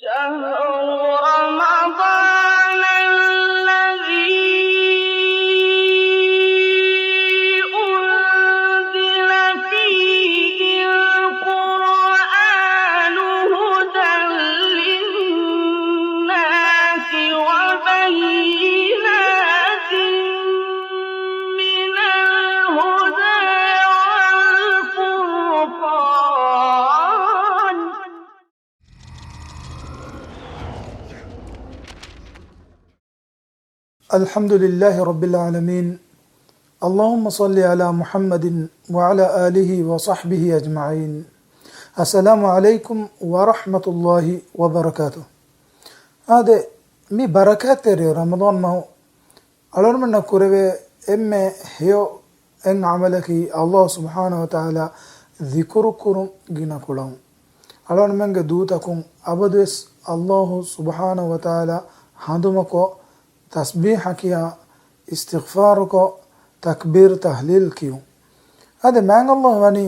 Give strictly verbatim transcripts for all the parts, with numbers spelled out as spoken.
شهر رمضان الذي أنزل فيه القرآن هدى للناس وبينات من الهدى والفرقان. الحمد لله رب العالمين. اللهم صل على محمد وعلى آله وصحبه أجمعين. السلام عليكم ورحمة الله وبركاته. އާދެ، މި ބަރަކާތްތެރި ރަމަޟާން މަހު އަޅުގަނޑުމެންނަށް ކުރެވޭ އެންމެ ހެޔޮ އެއް ޢަމަލަކީ، ﷲ ސުބްޙާނަހޫ ވަތަޢާލާ ޛިކުރު ކުރުން ގިނަ ކުޅަން. އަޅުގަނޑުމެންގެ ދޫތަކުން އަބަދުވެސް ﷲ ސުބްޙާނަހޫ ވަތަޢާލާ ހަނދުމަކޮށް، ތަސްބީޙަ ކިޔާ، އިސްތިޣްފާރުކޮށް، ތަކްބީރު ތަހްލީލް ކިޔުން. އާދެ، މާތް ﷲ ވަނީ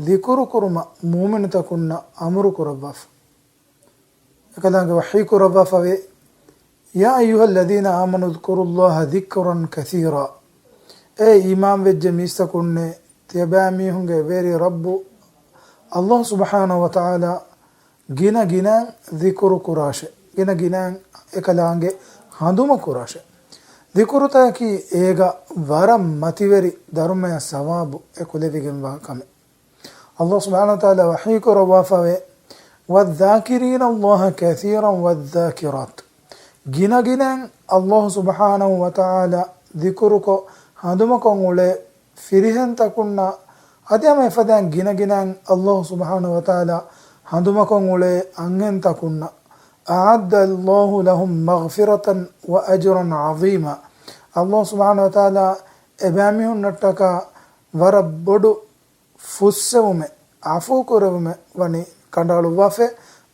ޛިކުރު ކުރުމަށް މުއުމިނުތަކުންނަށް އަމުރު ކުރައްވާފަ. އެކަލާނގެ ވަޙީ ކުރައްވާފަވޭ، يا أيها الذين آمنوا اذكروا الله ذكرا كثيرا. އޭ އީމާންވެއްޖެ މީސްތަކުންނޭ، ތިޔަބައިމީހުންގެ ވެރި ރައްބު ﷲ ސުބްޙާނަހޫ ވަތަޢާލާ ގިނަ ގިނައިން ޛިކުރު ކުރާށެ، ގިނަ ގިނައިން އެކަލާނގެ ހަނދުމަ ކުރާށެ. ޛިކުރުތަކަކީ އޭގަ ވަރަށް މަތިވެރި ދަރުމަޔަށް ސަވާބު އެކުލެވިގެންވާ ކަމެއް. ﷲ ސުބްޙާނަހޫ ވަތަޢާލާ ވަޙީ ކުރައްވާފަވޭ، والذاكرين الله كثيرا والذاكرات. ގިނަ ގިނައިން ﷲ ސުބްޙާނަހޫ ވަތަޢާލާ ޛިކުރުކޮށް ހަނދުމަކޮށް އުޅޭ ފިރިހެންތަކުންނަށް، އަދި ހަމަ އެފަދައިން ގިނަ ގިނައިން ﷲ ސުބްޙާނަހޫ ވަތަޢާލާ ހަނދުމަކޮށް އުޅޭ އަންހެންތަކުންނަށް، أعد الله لهم مغفرة وأجرا عظيما. ﷲ ސުބްޙާނަހޫ ވަތަޢާލާ އެބައިމީހުންނަށްޓަކާ ވަރަށް ބޮޑު ފުއްސެވުމެއް، ޢަފޫ ކުރެވުމެއް ވަނީ ކަނޑައަޅުއްވާފަ،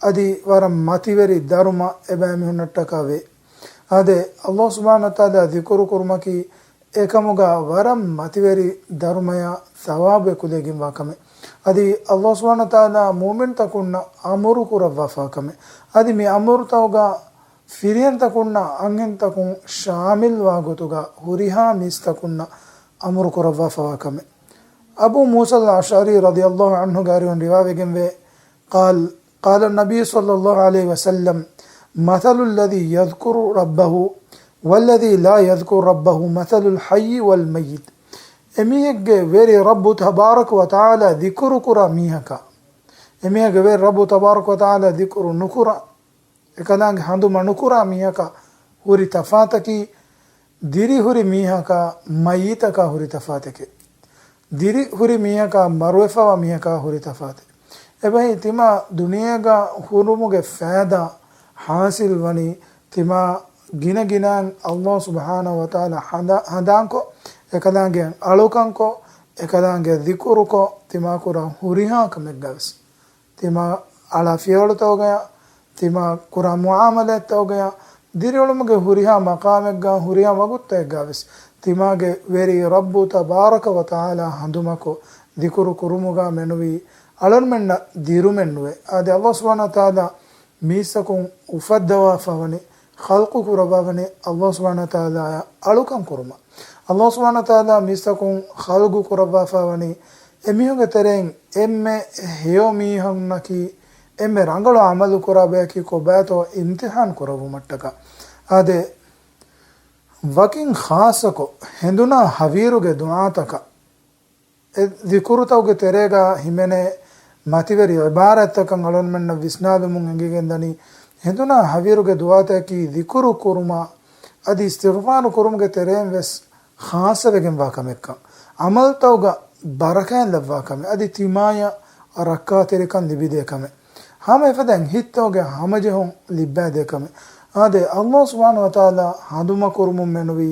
އަދި ވަރަށް މަތިވެރި ދަރުމަ އެބައިމީހުންނަށްޓަކާ ވޭ. އާދެ، ﷲ ސުބްޙާނަހޫ ވަތަޢާލާ ޛިކުރު ކުރުމަކީ އެކަމުގަ ވަރަށް މަތިވެރި ދަރުމަޔާ ސަވާބު އެކުލެވިގެންވާ ކަމެއް. އަދި ﷲ ސުބްޙާނަހޫ ވަތަޢާލާ މުއުމިންތަކުންނަށް އަމުރު ކުރައްވާފާ ކަމެއް. އަދި މި އަމުރުތަކުގަ ފިރިހެންތަކުންނަށް އަންހެންތަކުން ޝާމިލްވާ ގޮތުގަ ހުރިހާ މީސްތަކުންނަށް އަމުރު ކުރައްވާފަވާ ކަމެއް. އަބޫ މޫސަލް އަޝްޢަރީ ރަޟިޔަﷲ ޢަންހުގެ އަރިހުން ރިވާވެގެންވޭ، قال، قال النبي صلى الله عليه وسلم، مثل الذي يذكر ربه والذي لا يذكر ربه مثل الحي والميت. އެމީހެއްގެ ވެރި ރައްބު ތަބާރަކަ ވަތަޢާލާ ޛިކުރު ކުރާ މީހަކާ، އެމީހެއްގެ ވެރި ރައްބު ތަބާރަކަ ވަތަޢާލާ ޛިކުރު ނުކުރާ، އެކަލާނގެ ހަނދުމަ ނުކުރާ މީހަކާ ހުރި ތަފާތަކީ، ދިރި ހުރި މީހަކާ މައްޔިތަކާ ހުރި ތަފާތެކޭ. ދިރި ހުރި މީހަކާ މަރުވެފަވާ މީހަކާ ހުރި ތަފާތެއް. އެބަހީ ތިމާ ދުނިޔޭގަ ހުރުމުގެ ފައިދާ ޙާޞިލް ވަނީ، ތިމާ ގިނަ ގިނައިން ﷲ ސުބްޙާނަހޫ ވަތަޢާލާ ހަނދާ-، ހަނދާންކޮށް، އެކަލާނގެ އަޅުކަންކޮށް، އެކަލާނގެ ޛިކުރުކޮށް، ތިމާ ކުރާ ހުރިހާ ކަމެއްގަވެސް. ތިމާ އަޅާ ފިޔަވަޅުތަކުގަޔާ، ތިމާ ކުރާ މުޢާމަލާތްތަކުގަޔާ، ދިރިއުޅުމުގެ ހުރިހާ މަޤާމެއްގަ، ހުރިހާ ވަގުތުތަކެއްގަވެސް، ތިމާގެ ވެރި ރައްބު ތަބާރަކަ ވަތަޢާލާ ހަނދުމަކޮށް، ޛިކުރު ކުރުމުގަ މެނުވީ އަޅުންމެންނަށް ދިރުމެއް ނުވޭ. އާދެ، ﷲ ސުބްޙާނަހޫ ވަތަޢާލާ މީސްތަކުން އުފައްދަވާފަވަނީ، ޚަލްޤު ކުރައްވަވަނީ ﷲ ސުބްޙާނަހޫ ވަތަޢާލާއަށް އަޅުކަން ކުރުމަށް. ﷲ ސުބްޙާނަހޫ ވަތަޢާލާ މީސްތަކުން ޚަލްޤު ކުރައްވާފަވަނީ، އެމީހުންގެ ތެރެއިން އެންމެ ހެޔޮ މީހުންނަކީ، އެންމެ ރަނގަޅު ޢަމަލު ކުރާ ބަޔަކީ ކޮބާތޯ އިމްތިޙާން ކުރައްވުމަށްޓަކާ. އާދެ، ވަކިން ޚާއްޞަކޮށް ހެނދުނާ ހަވީރުގެ ދުޢާތަކަށް، އެ ޛިކުރުތަކުގެ ތެރޭގަ ހިމެނޭ މަތިވެރި ޢިބާރާތްތަކަށް އަޅުންމެންނަށް ވިސްނާލުމުން އެނގިގެންދަނީ، ހެނދުނާ ހަވީރުގެ ދުޢާތަކަކީ ޛިކުރު ކުރުމާ، އަދި އިސްތިޣްފާރު ކުރުމުގެ ތެރެއިން ވެސް ޚާއްޞަވެގެންވާ ކަމެއްކަން، ޢަމަލުތަކުގަ ބަރަކާތް ލައްވާ ކަމެއް، އަދި ތިމާޔަށް ރައްކާތެރިކަން ލިބިދޭ ކަމެއް. ހަމަ އެފަދައިން ހިތްތަކުގެ ހަމަޖެހުން ލިއްބައިދޭ ކަމެއް. އާދެ، ﷲ ސުބްޙާނަހޫ ވަތަޢާލާ ހަނދުމަ ކުރުމުން މެނުވީ،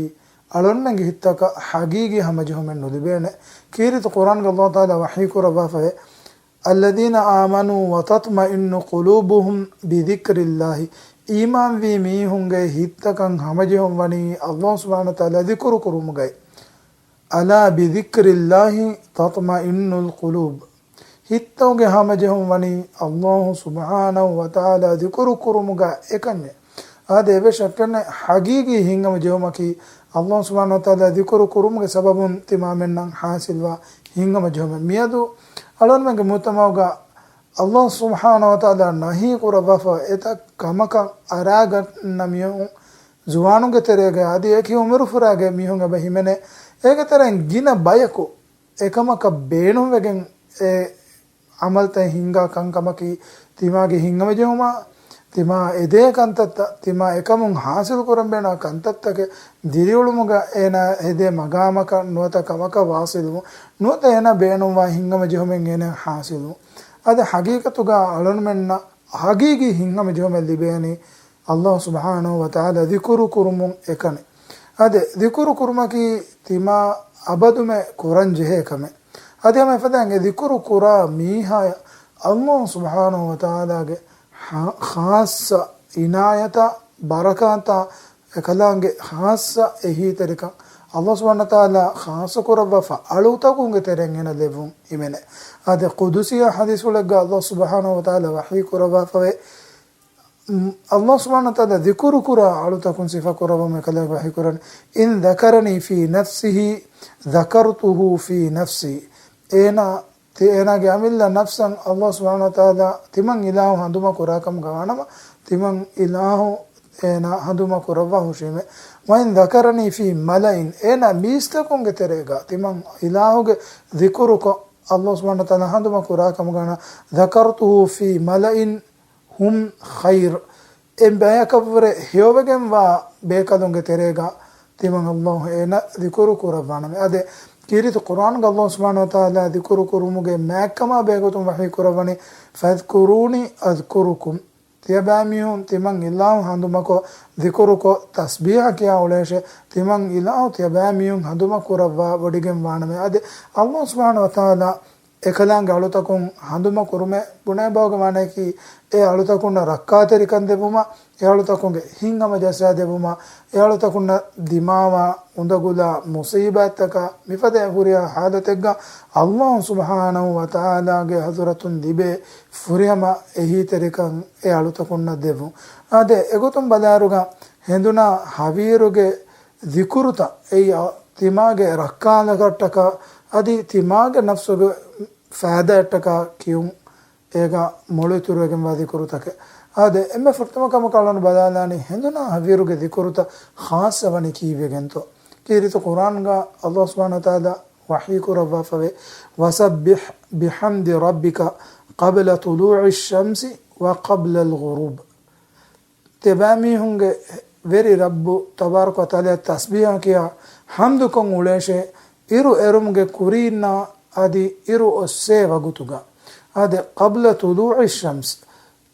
އަޅުންމެންގެ ހިތްތަކަށް ޙަޤީޤީ ހަމަޖެހުމެއް ނުލިބޭނެ. ކީރިތި ޤުރްއާންގަ ﷲ ތަޢާލާ ވަޙީ ކުރައްވާފައޭ، الذين آمنوا وتطمئن قلوبهم بذكر الله. އީމާންވީ މީހުންގެ ހިތްތަކަށް ހަމަޖެހުން ވަނީ ﷲ ސުބްޙާނަހޫ ވަތަޢާލާ ޛިކުރު ކުރުމުގައި. ألا بذكر الله تطمئن القلوب. ހިތަށް ހަމަޖެހުން ވަނީ ﷲ ސުބްޙާނަހޫ ވަތަޢާލާ ޒިކުރު ކުރުމުގަ އެކަންޏެއް. އާދެ، އެއްވެސް ޝައްކެއް ނެތް، ޙަޤީޤީ ހިތްހަމަޖެހުމަކީ ﷲ ސުބްޙާނަހޫ ވަތަޢާލާ ޒިކުރު ކުރުމުގެ ސަބަބުން ތިމާމެންނަށް ޙާޞިލްވާ ހިތްހަމަޖެހުމެއް. މިއަދު އަޅުގަނޑުމެންގެ މުޖްތަމަޢުގަ ﷲ ސުބްޙާނަހޫ ވަތަޢާލާ ނަހީ ކުރައްވާފަ އެތައް ކަމަކަށް އަރާގަންނަ މީހުން ޒުވާނުންގެ ތެރޭގަ އަދި އެކި އުމުރުފުރާގެ މީހުން އެބަ ހިމެނޭ. އޭގެ ތެރެއިން ގިނަ ބަޔަކު އެކަމަކަށް ބޭނުންވެގެން އެ ޢަމަލުތައް ހިންގާ ކަންކަމަކީ، ތިމާގެ ހިތްހަމަޖެހުމާ، ތިމާ އެދޭ ކަންތައްތައް، ތިމާ އެކަމުން ޙާޞިލު ކުރަން ބޭނުންވާ ކަންތައްތަކެއް ދިރިއުޅުމުގަ އޭނާ ހެދޭ މަގާމަކަށް ނުވަތަ ކަމަކަށް ވާޞިލުވުން، ނުވަތަ އޭނާ ބޭނުންވާ ހިތްހަމަޖެހުމެއް އޭނާ ޙާޞިލުވުން. އަދި ޙަޤީޤަތުގަ އަޅުގަނޑުމެންނަށް ޙަޤީޤީ ހިތްހަމަޖެހުމެއް ލިބޭނީ ﷲ ސުބްޙާނަހޫ ވަތަޢާލާ ޒިކުރު ކުރުމުން އެކަނި. އާދެ، ޒިކުރު ކުރުމަކީ ތިމާ އަބަދުމެ ކުރަން ޖެހޭ ކަމެއް. އަދި ހަމަ އެފަދައިން އެ ޒިކުރު ކުރާ މީހާޔަށް ﷲ ސުބްޙާނަހޫ ވަތަޢާލާގެ ޚާ-، ޚާއްޞަ އިނާޔަތާ، ބަރަކާތާ، އެކަލާނގެ ޚާއްޞަ އެހީތެރިކަން، ﷲ ސުބްޙާނަހޫ ވަތަޢާލާ ޚާއްޞަ ކުރައްވާފަ އަޅުތަކުންގެ ތެރެއިން އޭނަ ލެއްވުން ހިމެނޭ. އާދެ، ޤުދުސީ ޙަދީޘްފުޅެއްގަ ﷲ ސުބްޙާނަހޫ ވަތަޢާލާ ވަޙީ ކުރައްވާފަވޭ، ﷲ ސުބްޙާނަހޫ ވަތަޢާލާ ޒިކުރު ކުރާ އަޅުތަކުން ސިފަ ކުރައްވަމުން އެކަލޭގެ ވަޙީ ކުރަން، "إن ذكرني في نفسه ذكرته في نفسي." އޭނާ، ތި-، އޭނާގެ އަމިއްލަ ނަފްސަށް ﷲ ސުބްޙާނަހޫ ވަތަޢާލާ ތިމަން އިލާހު ހަނދުމަ ކުރާ ކަމުގަ ވާނަމަ، ތިމަން އިލާހު އޭނާ ހަނދުމަ ކުރައްވާ ހުށީމޭ. "وإن ذكرني في ملأ." އޭނާ މީސްތަކުންގެ ތެރޭގަ ތިމަން އިލާހުގެ ޒިކުރުކޮށް، ﷲ ސުބްޙާނަހޫ ވަތަޢާލާ ހަނދުމަ ކުރާ ކަމުގަ ވާނަމަ، "ذكرته في ملأ هم خير." އެ ބަޔަކަށްވުރެ ހެޔޮވެގެންވާ ބޭކަލުންގެ ތެރޭގަ ތިމަން ﷲ އޭނަ ޒިކުރު ކުރައްވާނަމޭ. އާދެ، ކީރިތި ޤުރްއާނުގަ ﷲ ސުބްޙާނަހޫ ވަތަޢާލާ ޒިކުރު ކުރުމުގެ މާތްކަމާ ބެހޭގޮތުން ވަޙީ ކުރައްވަނީ، "فاذكروني أذكركم." ތިޔަބައިމީހުން ތިމަން އިލާހު ހަނދުމަކޮށް، ޒިކުރުކޮށް، ތަސްބީޙަ ކިޔާ އުޅޭށޭ. ތިމަން އިލާހު ތިޔަބައިމީހުން ހަނދުމަ ކުރައްވާ ވޮޑިގެން ވާނަމޭ. އާދެ، ﷲ ސުބްޙާނަހޫ ވަތަޢާލާ އެކަލާނގެ އަޅުތަކުން ހަނދުމަ ކުރުމޭ ބުނޭ ބަހުގެ މާނައަކީ، އެ އަޅުތަކުންނަށް ރައްކާތެރިކަން ދެއްވުމާ، އެ އަޅުތަކުންގެ ހިތްހަމަޖައްސާ ދެއްވުމާ، އެ އަޅުތަކުންނަށް ދިމާވާ އުނދަގުލާ މުޞީބާތްތަކާ މިފަދަ ހުރިހާ ޙާލަތެއްގަ ﷲ ސުބްޙާނަހޫ ވަތަޢާލާގެ ޙަޟްރަތުން ލިބޭ ފުރިހަމަ އެހީތެރިކަން އެ އަޅުތަކުންނަށް ދެއްވުން. އާދެ، އެގޮތުން ބަލާއިރުގަ ހެނދުނާ ހަވީރުގެ ޒިކުރުތައް އެއީ ތިމާގެ ރައްކާލަކަށްޓަކާ އަދި ތިމާގެ ނަފްސުގެ ފައިދާއަށްޓަކާ ކިޔުން އޭގަ މޮޅު އިތުރުވެގެންވާ ޒިކުރުތަކެއް. އާދެ، އެންމެ ފުރަތަމަ ކަމަކަށް އަޅުން ބަލާލާނީ ހެނދުނާ ހަވީރުގެ ޒިކުރުތައް ޚާއްޞަ ވަނީ ކީއްވެގެންތޯ؟ ކީރިތި ޤުރްއާންގަ ﷲ ސުބްޙާނަހޫ ވަތަޢާލާ ވަޙީ ކުރައްވާފަވޭ، "وسبح بحمد ربك قبل طلوع الشمس وقبل الغروب." ތިޔަބައިމީހުންގެ ވެރި ރައްބު ތަބާރަކަ ވަތަޢާލާ ތަސްބީޙަ ކިޔާ ޙަމްދުކޮށް އުޅޭށޭ، އިރު އެރުމުގެ ކުރީންނާ އަދި އިރު އޮއްސޭ ވަގުތުގަ. އާދެ، قبل طلوع الشمس،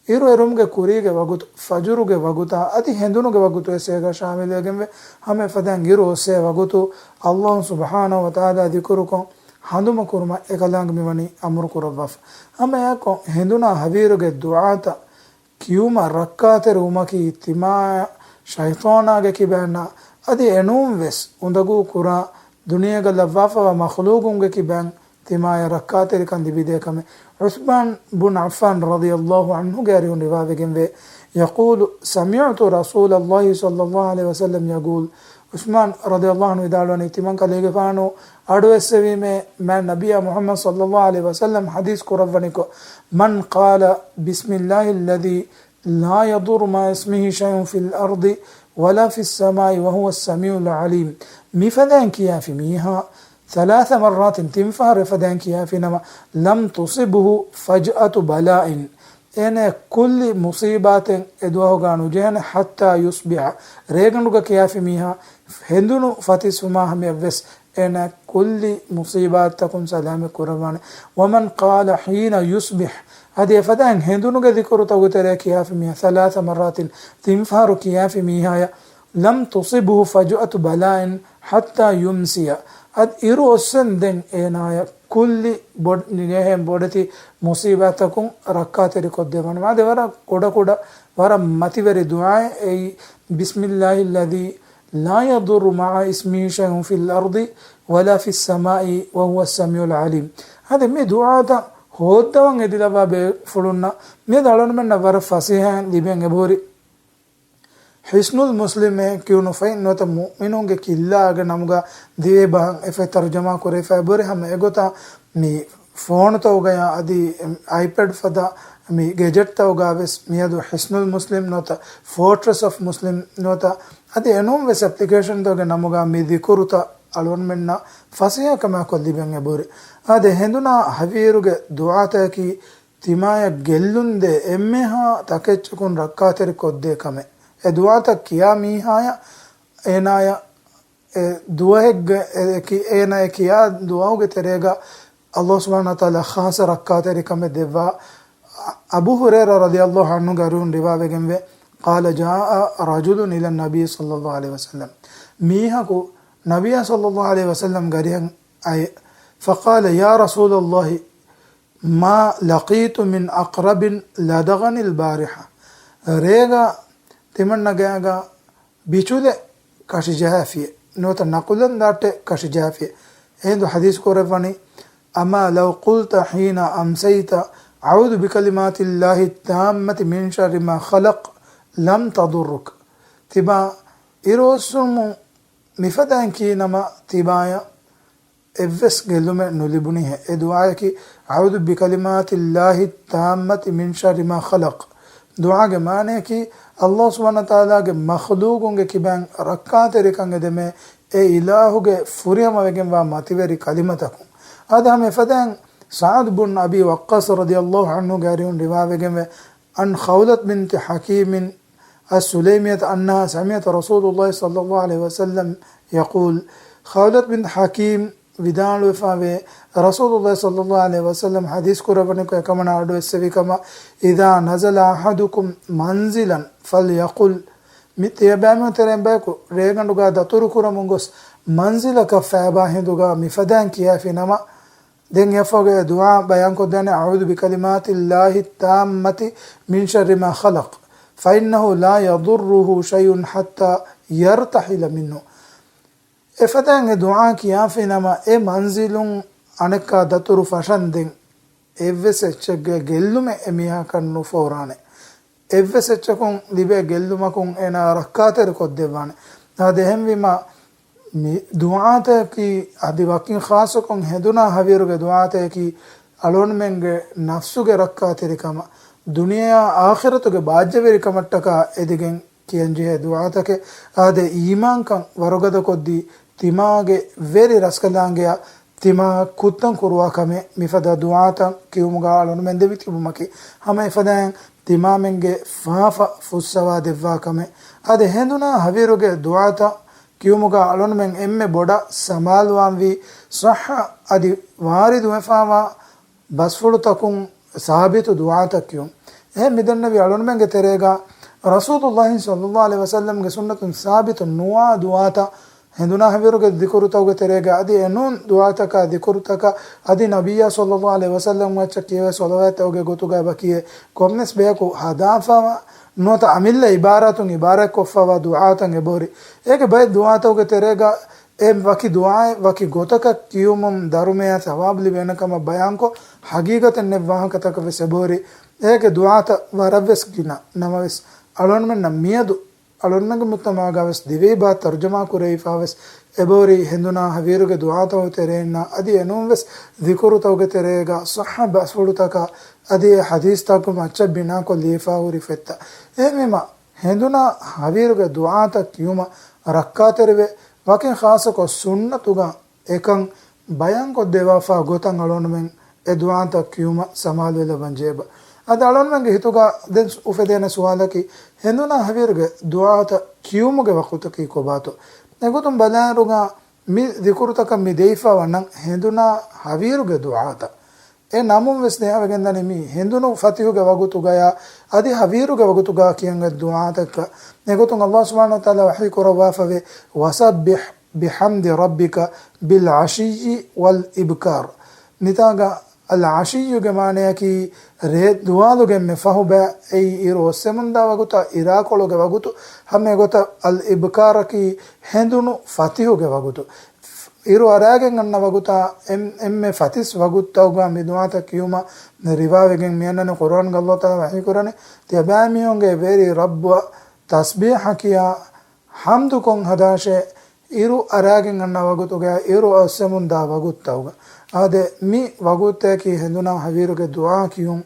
އިރު އެރުމުގެ ކުރީގެ ވަގުތު، ފަޖުރުގެ ވަގުތާ އަދި ހެނދުނުގެ ވަގުތުވެސް އޭގަ ޝާމިލުވެގެންވޭ. ހަމަ އެފަދައިން އިރު އޮއްސޭ ވަގުތު ﷲ ސުބްޙާނަހޫ ވަތަޢާލާ ޒިކުރުކޮށް ހަނދުމަ ކުރުމަށް އެކަލާނގެ މިވަނީ އަމުރު ކުރައްވާފަ. ހަމަ އެއާއެކު ހެނދުނާ ހަވީރުގެ ދުޢާތައް ކިޔުމަށް ރައްކާތެރިވުމަކީ ތިމާޔަށް ޝައިޠާނާގެ ކިބައިންނާ އަދި އެނޫންވެސް އުނދަގޫ ކުރާ ދުނިޔޭގަ ލައްވާފަވާ މަޚްލޫޤުންގެ ކިބައިން ތިމާޔަށް ރައްކާތެރިކަން ލިބިދޭ ކަމެއް. ޢުޘްމާން ބުން ޢައްފާން ރަޟިޔަﷲ ޢަންހުގެ އަރިހުން ރިވާވެގެންވޭ، يقول: سمعت رسول الله صلى الله عليه وسلم يقول. ޢުޘްމާން ރަޟިޔަﷲ ޢަންހު ވިދާޅުވަނީ، ތިމަން ކަލޭގެފާނު އަޑުއެއްސެވީމޭ، މާތް ނަބިއްޔާ މުޙައްމަދު ޞައްލަﷲ ޢަލައިހި ވަސައްލަމް ޙަދީޘް ކުރައްވަނިކޮށް، من قال بسم الله الذي لا يضر مع اسمه شيء في الأرض ولا في السماء وهو السميع العليم. މިފަދައިން ކިޔާފި މީހާ ثلاث مرات، ތިން ފަހަރު އެފަދައިން ކިޔާފި ނަމަ، لم تصبه فجأة بلاء، އޭނައަށް ކުއްލި މުޞީބާތެއް އެދުވަހުގަ ނުޖެހޭނެ، حتى يصبح، ރޭގަނޑުގަ ކިޔާފި މީހާ ހެނދުނު ފަތިސްވުމާ ހަމަޔަށްވެސް އޭނަ ކުއްލި މުޞީބާތްތަކުން ސަލާމަތް ކުރައްވާނެ. ومن قال حين يصبح، އަދި އެފަދައިން ހެނދުނުގެ ޛިކުރުތަކުގެ ތެރޭ ކިޔާފި މީހާ ثلاث مرات، ތިން ފަހަރު ކިޔާފި މީހާޔަށް، لم تصبه فجأة بلاء حتى يمسي، އަދި އިރު އޮއްސެންދެން އޭނާޔަށް ކުއްލި ބޮޑް-، ނިނޭހެން ބޮޑެތި މުޞީބާތަކުން ރައްކާތެރިކޮށްދެއްވާނެ. އާދެ، ވަރަށް ކުޑަކުޑަ، ވަރަށް މަތިވެރި ދުޢާއެއް އެއީ، بسم الله الذي لا يضر مع اسمه شيء في الأرض ولا في السماء وهو السميع العليم. އާދެ، މި ދުޢާތައް ހޯއްދަވަން އެދިލައްވާ ބޭފުޅުންނަށް މިއަދު އަޅުގަނޑުމެންނަށް ވަރަށް ފަސޭހައިން ލިބެން އެބަހުރި ޙިޞްނުލް މުސްލިމޭ ކިޔުނު ފަތް ނުވަތަ މުއުމިނުންގެ ކިއްލާގެ ނަމުގަ ދިވެހި ބަހަށް އެފަތް ތަރުޖަމާ ކުރެވިފަ އެބަހުރި. ހަމަ އެގޮތަށް މި ފޯނުތަކުގަޔާ އަދި އައިޕެޑް ފަދަ މި ގެޖެޓްތަކުގަ ވެސް މިއަދު ޙިޞްނުލް މުސްލިމް ނުވަތަ ފޯޓްރެސް އޮފް މުސްލިމް ނުވަތަ އަދި އެނޫން ވެސް އެޕްލިކޭޝަންތަކުގެ ނަމުގަ މި ޛިކުރުތައް އަޅުގަނޑުމެންނަށް ފަސޭހަކަމާކޮށް ލިބެން އެބަހުރި. އާދެ، ހެނދުނާ ހަވީރުގެ ދުޢާތަކަކީ ތިމާޔަށް ގެއްލުންދޭ އެންމެހާ ތަކެއްޗަކުން ރައްކާތެރިކޮށްދޭ ކަމެއް. އެ ދުޢާތައް ކިޔާ މީހާޔަށް އޭނާޔަށް އެ ދުވަހެއްގެ އެ ކި-، އޭނާ އެ ކިޔާ ދުޢާގެ ތެރޭގަ ﷲ ސުބްޙާނަހޫ ވަތަޢާލާ ޚާއްޞަ ރައްކާތެރިކަމެއް ދެއްވާ. އަބޫ ހުރައިރާ ރަޟިޔަﷲ ޢަންހުގެ އަރިހުން ރިވާވެގެންވޭ، قال جاء رجل إلى النبي صلى الله عليه وسلم، މީހަކު ނަބިއްޔާ ޞައްލަﷲ ޢަލައިހި ވަސައްލަމްގެ އަރިހަށް އައި، فقال يا رسول الله ما لقيت من عقرب لدغني البارحة، ރޭގަ ތިމަންނަ ގައިގަ ބިޗުލެއް ކަށިޖަހާފިއޭ، ނުވަތަ ނަކުލަން ދާއްޓެއް ކަށިޖަހާފިއޭ. އެހިނދު ޙަދީޘް ކުރައްވަނީ، أما لو قلت حين أمسيت أعوذ بكلمات الله التامة من شر ما خلق لم تضرك. ތިބާ އިރުއޮއްސުމުން މިފަދައިން ކީނަމަ ތިބާޔަށް އެއްވެސް ގެއްލުމެއް ނުލިބުނީހޭ. އެ ދުޢާއަކީ، أعوذ بكلمات الله التامة من شر ما خلق. ދުޢާގެ މާނައަކީ، ﷲ ސުބްޙާނަހޫ ވަތަޢާލާގެ މަޚްލޫޤުންގެ ކިބައިން ރައްކާތެރިކަން އެދެމޭ، އެ އިލާހުގެ ފުރިހަމަވެގެންވާ މަތިވެރި ކަލިމަތަކުން. އާދެ، ހަމަ އެފަދައިން ސަޢުދު ބުން އަބީ ވައްޤާޞް ރަޟިޔަﷲ ޢަންހުގެ އަރިހުން ރިވާވެގެންވޭ، عن خولة بنت حكيم السليمية أنها سمعت رسول الله صلى الله عليه وسلم يقول، ޚައުލަތު ބިންތު ޙަކީމް ވިދާޅުވެފަވޭ، ރަސޫލުﷲ ޞައްލަﷲ ޢަލައިހި ވަސައްލަމް ޙަދީޘް ކުރައްވަނިކޮށް އެކަމަނާ އަޑުއެއްސެވި ކަމަށް، إذا نزل أحدكم منزلا فليقل، މި ތިޔަބައިމީހުން ތެރެއިން ބަޔަކު ރޭގަނޑުގަ ދަތުރު ކުރަމުން ގޮސް މަންޒިލަކަށް ފައިބާ ހިނދުގަ މިފަދައިން ކިޔާފި ނަމަ، ދެން އެއަށްފަހުގައި ދުޢާ ބަޔާންކޮށްދޭނެ، أعوذ بكلمات الله التامة من شر ما خلق، فإنه لا يضره شيء حتى يرتحل منه. އެފަދައިން އެ ދުޢާ ކިޔާފިނަމަ، އެ މަންޒިލުން އަނެއްކާ ދަތުރު ފަށަންދެން، އެއްވެސް އެއްޗެއްގެ ގެއްލުމެއް އެމީހަކަށް ނުފޯރާނެ. އެއްވެސް އެއްޗަކުން ލިބޭ ގެއްލުމަކުން އޭނާ ރައްކާތެރިކޮށްދެއްވާނެ. އާދެ، އެހެންވީމާ، މި ދުޢާތަކީ އަދި ވަކިން ޚާއްޞަކޮށް ހެނދުނާ ހަވީރުގެ ދުޢާތަކީ އަޅުގަނޑުމެންގެ ނަފްސުގެ ރައްކާތެރިކަމަށް، ދުނިޔެއާ އާޚިރަތުގެ ބާއްޖަވެރިކަމަށްޓަކާ އެދިގެން ކިޔަންޖެހޭ ދުޢާތަކެއް. އާދެ، އީމާންކަން ވަރުގަދަކޮށްދީ، ތިމާގެ ވެރި ރަސްކަލާނގެއަށް ތިމާ ކުއްތަން ކުރުވާ ކަމެއް މިފަދަ ދުޢާތައް ކިޔުމުގަ އަޅުގަނޑުމެން ދެމިތިބުމަކީ، ހަމަ އެފަދައިން ތިމާމެންގެ ފާފަ ފުއްސަވާ ދެއްވާ ކަމެއް. އާދެ، ހެނދުނާ ހަވީރުގެ ދުޢާތައް ކިޔުމުގަ އަޅުގަނޑުމެން އެންމެ ބޮޑަށް ސަމާލުވާންވީ، ޞައްޙަ އަދި ވާރިދުވެފަވާ ބަސްފުޅުތަކުން ސާބިތު ދުޢާތައް ކިޔުން. އެހެން މިދެންނެވި އަޅުގަނޑުމެންގެ ތެރޭގަ ރަސޫލުﷲ ޞައްލަﷲ ޢަލައިހި ވަސައްލަމްގެ ސުންނަތުން ސާބިތު ނުވާ ދުޢާތައް، ހެނދުނާ ހަވީރުގެ ޛިކުރުތަކުގެ ތެރޭގަ އަދި އެނޫން ދުޢާތަކާ ޛިކުރުތަކަށް އަދި ނަބިއްޔާ ޞައްލަﷲ ޢަލައިހި ވަސައްލަމް މައްޗަށް ކިޔެވޭ ޞަލަވާތްތަކުގެ ގޮތުގަ އެބަ ކިޔޭ ކޮންމެސް ބަޔަކު ހަދާފަވާ ނުވަތަ އަމިއްލަ ޢިބާރާތުން ޢިބާރާތްކޮށްފަވާ ދުޢާތައް އެބަހުރި. އޭގެ ބައެއް ދުޢާތަކުގެ ތެރޭގަ އެ ވަކި ދުޢާއެއް ވަކި ގޮތަކަށް ކިޔުމުން ދަރުމަޔަށް ޘަވާބު ލިބޭނެ ކަމަށް ބަޔާންކޮށް، ޙަޤީޤަތެއް ނެތް ވާހަކަތަކަށް ވެސް އެބަހުރި. އޭގެ ދުޢާތައް ވަރަށް ވެސް ގިނަ ނަމަވެސް، އަޅުގަނޑުމެންނަށް މިއަދު އަޅުގަނޑުމެންގެ މުޖްތަމަޢުގަ ވެސް ދިވެހި ބަހަށް ތަރުޖަމާ ކުރެވިފަ ވެސް އެބަހުރި ހެނދުނާ ހަވީރުގެ ދުޢާތަކުގެ ތެރެއިންނާ އަދި އެނޫން ވެސް ޛިކުރުތަކުގެ ތެރޭގަ ޞައްޙަ ބަސްފުޅުތަކާ އަދި އެ ޙަދީޘްތަކުގެ މައްޗަށް ބިނާކޮށް ލިޔެފަ ހުރި ފޮތްތައް. އެހެންވީމަ، ހެނދުނާ ހަވީރުގެ ދުޢާތައް ކިޔުމަށް ރައްކާތެރިވެ، ވަކިން ޚާއްޞަކޮށް ސުންނަތުގަ އެކަން ބަޔާންކޮށްދެވާފާ ގޮތަށް އަޅުގަނޑުމެން އެ ދުޢާތައް ކިޔުމަށް ސަމާލުވެލައްވަން ޖެހޭބަ. އަދި އަޅުގަނޑުމެންގެ ހިތުގަ ދެން އުފެދޭނެ ސުވާލަކީ، ހެނދުނާ ހަވީރުގެ ދުޢާތައް ކިޔުމުގެ ވަޤުތަކީ ކޮބާތޯ؟ އެގޮތުން ބަލާއިރުގަ މި ޛިކުރުތަކަށް މި ދެވިފަވާ ނަން ހެނދުނާ ހަވީރުގެ ދުޢާތައް. އެ ނަމުން ވެސް ނޭހަވެގެންދަނީ މީ ހެނދުނު ފަތިހުގެ ވަގުތުގަޔާ އަދި ހަވީރުގެ ވަގުތުގަ ކިޔަން އެ ދުޢާތަކަށް. އެގޮތުން ﷲ ސުބްޙާނަހޫ ވަތަޢާލާ ވަޙީ ކުރައްވާފަވޭ، وسبح بحمد ربك بالعشي والإبكار. މިތާގަ އަލް ޢަޝިއްޔުގެ މާނަޔަކީ ރޭ ދުވާލުގެ އެންމެ ފަހު ބައި، އެއީ އިރު އޮއްސެމުންދާ ވަގުތާ އިރާކޮޅުގެ ވަގުތު، ހަމަ އެގޮތަށް އަލް އިބްކާރަކީ ހެނދުނު ފަތިހުގެ ވަގުތު. އިރު އަރާގެން އަންނަ ވަގުތާ އެން-، އެންމެ ފަތިސް ވަގުތައްތަކުގަ މި ދުޢާތައް ކިޔުމަށް ރިވާވެގެން މިއަންނަނީ. ޤުރުއާންގަ ﷲ ތަޢާލާ ވަޙީކުރަނީ، ތިޔަބައިމީހުންގެ ވެރި ރައްބުއަށް ތަސްބީޙަ ކިޔާ ޙަމްދުކޮށް ހަދާށޭ، އިރު އަރާގެން އަންނަ ވަގުތުގަ، އިރު އައްސަމުން ދާ ވަގުތުތަކުގަ. އާދެ، މި ވަގުތަކީ ހެނދުނާ ހަވީރުގެ ދުޢާ ކިޔުން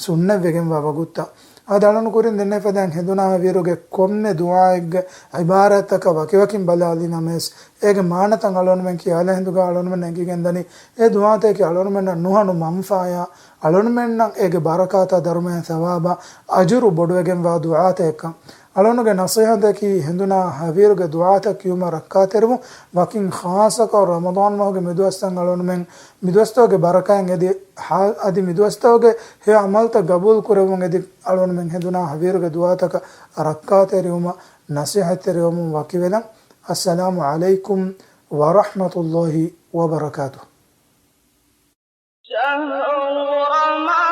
ސުންނަތްވެގެންވާ ވަގުތުތައް. އާދެ، އަޅުން ކުރިން ދެންނެވި ފަދައިން ހެނދުނާ ހަވީރުގެ ކޮންމެ ދުޢާއެއްގެ ޢިބާރާތްތަކަށް ވަކިވަކިން ބަލާލި ނަމަވެސް، އޭގެ މާނަތައް އަޅުންމެން ކިޔާލާ ހިނދުގަ އަޅުންމެން އެނގިގެން ދަނީ، އެ ދުޢާތަކީ އަޅުންމެންނަށް ނުހަނު މަންފާޔާ، އަޅުންމެންނަށް އޭގެ ބަރަކާތާ ދަރުމަޔާ ސަވާބާ އަޖުރު ބޮޑުވެގެންވާ ދުޢާތަކެއްކަން. އަޅުންގެ ނަޞޭޙަތަކީ ހެނދުނާ ހަވީރުގެ ދުޢާތައް ކިޔުމަށް ރައްކާތެރިވުން، ވަކިން ޚާއްޞަކޮށް ރަމަޟާން މަހުގެ މިދުވަސްތައް އަޅުންމެން މިދުވަސްތަކުގެ ބަރަކާތް އެދި ހާ-، އަދި މިދުވަސްތަކުގެ ހެޔޮ ޢަމަލުތައް ގަބޫލު ކުރެއްވުން އެދި އަޅުންމެން ހެނދުނާ ހަވީރުގެ ދުޢާތަކަށް ރައްކާތެރިވުމަށް ނަޞޭޙަތްތެރިވަމުން ވަކިވެލަން. އައްސަލާމު ޢަލައިކުމް ވަރަޙްމަތުﷲ ވަބަރަކާތުހު. شهر رمضان